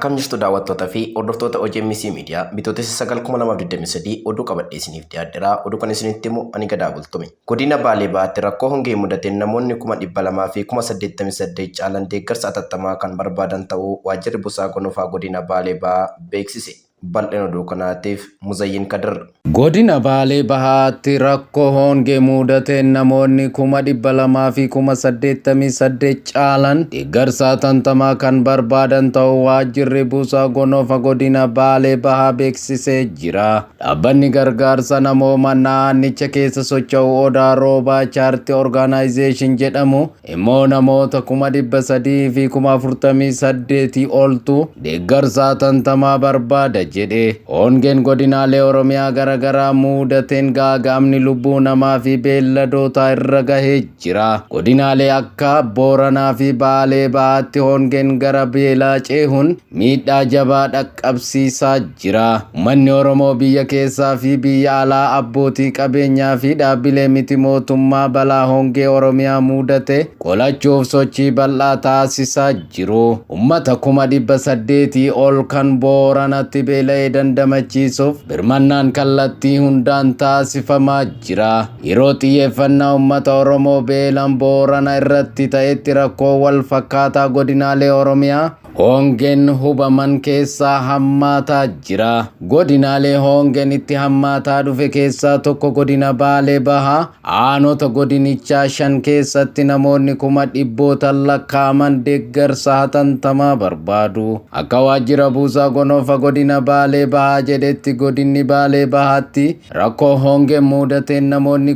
Akkam jirtu daawwattoota fi hordoftoota OGMC Media Bitootessa 9 2023 oduu qabadhee isiniif dhiyaadheera. Oduu kan isinitti himu ani Gadaa Bultume. Godina Baalee Bahaatti rakkoo hongee mudateen namoonni 288,088 caalan deeggarsa atattamaa kan barbaadan ta'uu Waajjirri Busaa Gonofaa Godina Baalee Bahaa beeksise. Bal'ina oduu kanaatiif Muzayyin Kadir. Godina Baalee Bahaatti rakkoo hongee muudateen namoonni 288,000 caalan deeggarsa hatantamaa kan barbaadan ta'uu Waajjirri Buusaa Gonofa Godina Baalee Bahaa beeksisee jira. Dhaabbanni gargaarsa namoomaa naannicha keessa socho'u Odaa Roobaa Chaartii Orgaanaayizeeshin jedhamu immoo namoota 348,000 oltu deeggarsa hatantamaa barbaada jedhe. Hongeen godinaalee Oromiyaa garaagaraa muudateen gaaga'amni lubbuu namaa fi beelladootaa irra gahee jira. Godinaalee akka Booranaa fi Baalee Bahaatti hongeen gara beelaa ceehuun miidhaa jabaa dhaqqabsiisaa jira. Uummanni Oromoo biyya keessaa fi biyya alaa abbootii qabeenyaa fi dhaabbilee miti mootummaa balaa hongee Oromiyaa muudate qolachuuf sochii bal'aa taasisaa jiru. Uummata 800,000 ol kan Booranatti beela'ee dandamachiisuuf birmannaan kallattii hundaan taasifamaa jira. Yeroo xiyyeeffannaa uummata Oromoo beelan Boorana irratti ta'etti rakkoo wal fakkaataa godinaalee Oromiyaa hongeen hubaman keessaa hammaataa jira. Godinaalee hongeen itti hammaataa dhufe keessaa tokko godina Baalee Bahaa aanota godinichaa 5 keessatti namoonni 100,000 lakkaa'aman deeggarsa hatantamaa barbaadu. Akka waajjira buusaa gonofa godina Baalee Bahaa jedhetti godinni Baalee Bahaatti rakkoo hongeen mudateen namoonni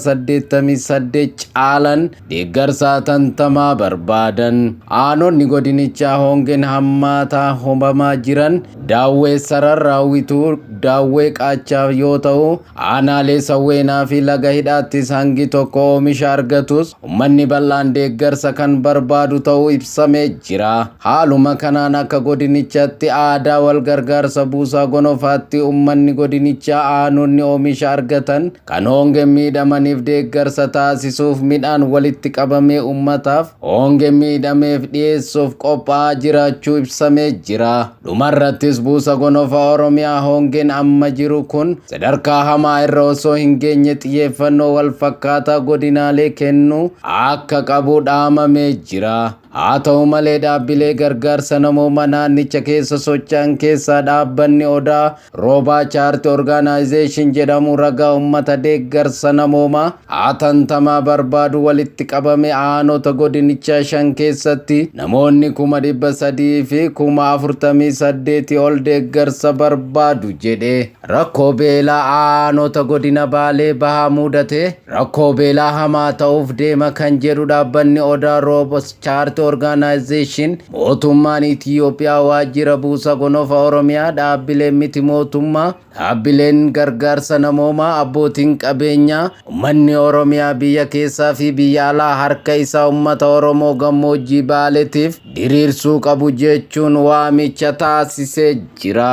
288,000 caalan deeggarsa hatantamaa barbaadan. Aanonni godinichaa hongeen hammaataa hubamaa jiran Daawwee Sararraawwituu, Daawwee Qaachaa yoo ta'u, aanaalee Sawweenaa fi Laga Hidhaattis hangi tokko oomisha argatus uummanni bal'aan deeggarsa kan barbaadu ta'uu ibsamee jira. Haaluma kanaan akka godinichaatti aadaa wal gargaarsa buusaa gonofaatti uummanni godinichaa aanonni oomisha argatan kan hongeen miidhamaniif deeggarsa taasisuuf midhaan walitti qabamee uummataaf hongeen miidhameef dhiyeessuuf qophaa'aa jiraachuu ibsamee jira. Dhumarrattis buusa gonofa Oromiyaa hongeen amma jiru kun sadarkaa hamaa irra osoo hin geenye xiyyeeffannoo wal fakkaataa godinaalee kennuu akka qabu dhaamamee jira. Haa ta'u malee dhaabbilee gargaarsa namoomaa naannicha keessa socho'an keessaa dhaabbanni Odaa Roobaa Chaartii Orgaanaayizeeshin jedhamu ragaa uummata deeggarsa namoomaa hatantamaa barbaadu walitti qabame aanota godinichaa 5 keessatti namoonni 348,000 ol deeggarsa barbaadu jedhe. Rakkoo beelaa aanota godina Baalee Bahaa mudate rakkoo beelaa hamaa ta'uuf deema kan jedhu dhaabbanni Odaa Rooba Chaartii Orgaanaayizeeshin mootummaan Itiyoophiyaa waajjira buusa gonofa Oromiyaa dhaabbileen miti mootummaa dhaabbileen gargaarsa namoomaa abbootiin qabeenyaa uummanni Oromiyaa biyya keessaa fi biyya alaa harka isaa uummata Oromoo gammoojjii Baaleetiif diriirsuu qabu jechuun waamicha taasisee jira.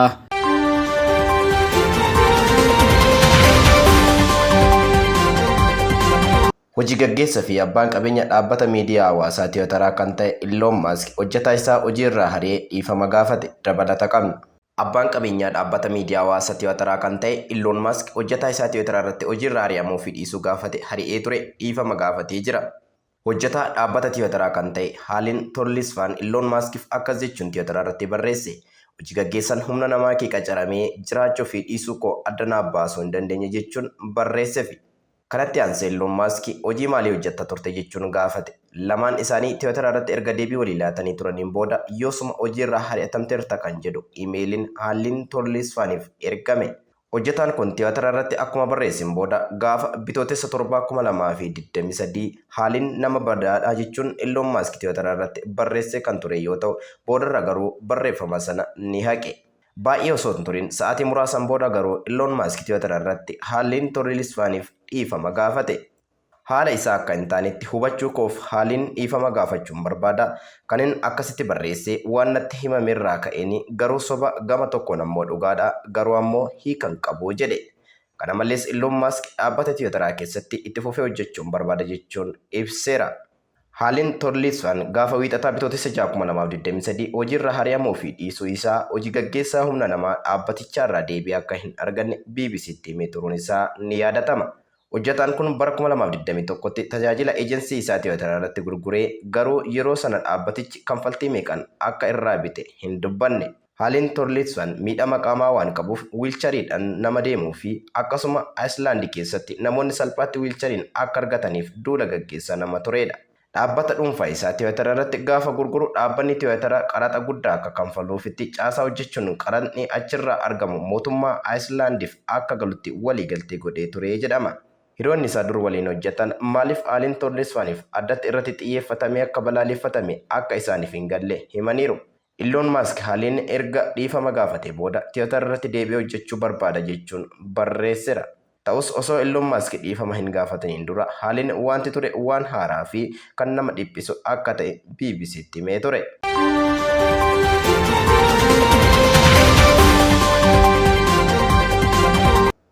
Hojii gaggeessa fi abbaan qabeenya dhaabbata miidiyaa hawaasaa Tiwataraa kan ta'e Illoon Maask hojjetaa isaa hojii irraa hari'ee dhiifama gaafate. Dabalata qabna. Abbaan qabeenyaa dhaabbata miidiyaa hawaasaa Tiwataraa kan ta'e Illoon Maask hojjetaa isaa Tiwatara irratti hojii irraa ari'amuu fi dhiisuu gaafate hari'ee ture dhiifama gaafatee jira. Hojjetaa dhaabbata Tiwataraa kan ta'e Haalin Torlisfaan Illoon Maaskiif akkas jechuun Tiwatara irratti barreesse. Hojii gaggeessan humna namaa kee qacaramee jiraachuu fi dhiisuu koo adda naaf baasuu hin dandeenye jechuun barreessefi. Kanatti aansee Illoon Maaski hojii maalii hojjetta turte jechuun gaafate. Lamaan isaanii Tiwatara irratti erga deebii walii laatanii turaniin booda yoosuma hojiirraa hari'atamteerta kan jedhu imeeliin Haallin Torliisfaaniif ergame. Hojjetaan kun Tiwatara irratti akkuma barreesseen booda gaafa Bitootessa 7, 2023 Haalin nama badaadha jechuun Illoon Maaski Tiwatara irratti barreessee kan ture yoo ta'u boodarra garuu barreeffama sana ni haqe. Baay'ee osoo hin turin sa'aatii muraasan booda garuu Illoon Maask Tiwatara irratti Haaliin Torrilisfaaniif dhiifama gaafate. Haala isaa akka hin taanetti hubachuu koof Haaliin dhiifama gaafachuun barbaada. Kanin akkasitti barreesse waan natti himamerraa ka'eeni garuu soba gama tokkoon ammoo dhugaadha garuu ammoo hiika hin qabu jedhe. Kana malees Illoon Maask dhaabbata Tiwataraa keessatti itti fufee hojjechuun barbaada jechuun ibseera. Haaliin Torliisfaan gaafa Wiixataa Bitootessa 6, 2023 hojiirra hari'amuu fi dhiisuu isaa hojii gaggeessaa humna namaa dhaabbatichaarraa deebii akka hin arganne BBCtti himee turuun isaa ni yaadatama. Hojjetaan kun bara 2021tti tajaajila ejensii isaa Tiwiitara irratti gurguree garuu yeroo sana dhaabbatichi kanfaltii meeqan akka irraa bite hin dubbanne. Haaliin Torliisfaan miidhama qaamaa waan qabuuf wiilchariidhaan nama deemuu fi akkasuma Ayislaandi keessatti namoonni salphaatti wiilchariin akka argataniif duula gaggeessaa nama turedha. Dhaabbata dhuunfaa isaa Tiwiitara irratti gaafa gurguru dhaabbanni Tiwiitara qaraxa guddaa akka kanfaluufitti caasaa hojjechuun qaraxni achirraa argamu mootummaa Ayislaandiif akka galutti waliigaltee godhee ture jedhama. Hiriyoonni isaa dur waliin hojjetan maaliif Haaliin Torliisfaaniif addatti irratti xiyyeeffatamee akka balaaleffatame akka isaaniif hin galle himaniiru. Illoon Maask Haaliin erga dhiifama gaafate booda Tiwiitara irratti deebi'ee hojjechuu barbaada jechuun barreesseera. Ta'us osoo Illoon Maask dhiifama hin gaafataniin dura Haaliin wanti ture waan haaraa fi kan nama dhiphisu akka ta'e BBCtti himee ture.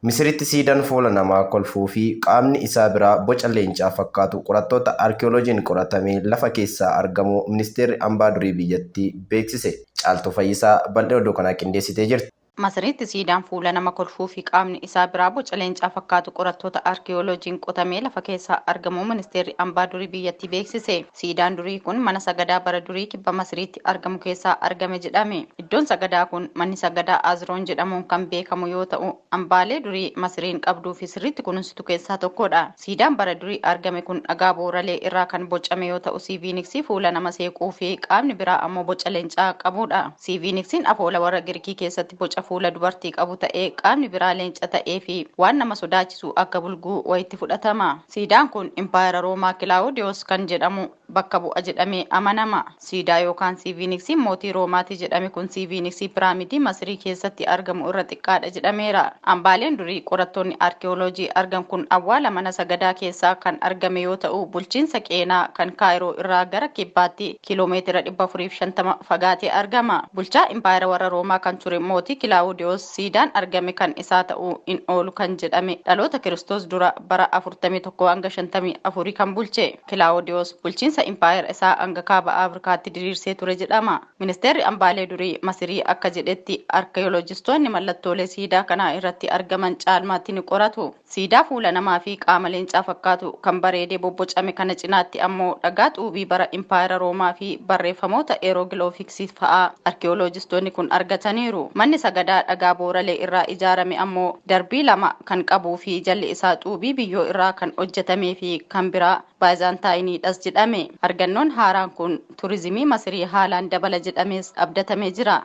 Misiritti siidaan fuula namaa kolfuu fi qaamni isaa biraa boca leencaa fakkaatu qorattoota arkiyooloojiin qoratamee lafa keessaa argamuu ministeerri hambaa durii biyyattii beeksise. Caaltuu Fayyisaa bal'ina oduu kanaa qindeessitee jirti. Masiriitti siidaan fuula nama kolfuu fi qaamni isaa biraa boca leencaa fakkaatu qorattoota arkiyooloojiin qotamee lafa keessaa argamuu ministeerri hambaa durii biyyattii beeksise. Siidaan durii kun mana sagadaa bara durii kibba Masiriitti argamu keessaa argame jedhame. Iddoon sagadaa kun manni sagadaa Azroon jedhamuun kan beekamu yoo ta'u, hambaalee durii Masiriin qabduu fi sirriitti kunuunsitu keessaa tokkodha. Siidaan bara durii argame kun dhagaa booralee irraa kan bocame yoo ta'u, siiviiniksii fuula nama seequu fi qaamni biraa ammoo boca leencaa qabudha. Siiviiniksiin afoola warra Girikii keessatti boca fuula dubartii qabu ta'ee qaamni biraa leenca ta'ee fi waan nama sodaachisu akka bulguu wayitti fudhatama. Siidaan kun impaayera Roomaa Kilaawudiyoos kan jedhamu bakka bu'a jedhamee amanama. Siidaa yookaan siiviiniksiin mootii Roomaati jedhame kun siiviiniksii piraamidii Masirii keessatti argamu irra xiqqaadha jedhameera. Hambaaleen durii qorattoonni arkiyooloojii argan kun awwaala mana sagadaa keessaa kan argame yoo ta'u, bulchiinsa Qeenaa kan Kaayiroo irraa gara kibbaatti kiiloomeetira 450 fagaatee argama. Bulchaa impaayera warra Roomaa kan ture mootii Kilaawudiyoos siidaan argame kan isaa ta'uu hin oolu kan jedhame dhaloota Kiristoos dura bara 41 hanga 54 kan bulche. Kilaawudiyoos bulchiinsa impaayera isaa hanga kaaba Afrikaatti diriirsee ture jedhama. Ministeerri hambaalee durii Masirii akka jedhetti arkiyooloojistoonni mallattoolee siidaa kanaa irratti argaman caalmaatti ni qoratu. Siidaa fuula namaa fi qaama leencaa fakkaatu kan bareedee bobbocame kana cinaatti ammoo dhagaa xuubii bara impaayera Roomaa fi barreeffamoota eeroogiloofiksii fa'aa arkiyooloojistoonni kun argataniiru. Manni sagadaa dhagaa booralee irraa ijaarame ammoo darbii lama kan qabuu fi jalli isaa xuubii biyyoo irraa kan hojjetamee fi kan biraa baayizantaayiniidhas jedhame. Argannoon haaraan kun turizimii Masirii haalaan dabala jedhamees abdatamee jira.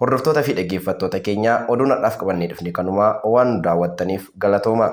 Hordoftoota fi dhaggeeffattoota keenya, oduun har'aaf qabannee dhufne kanuma. Waan nu daawwattaniif galatooma.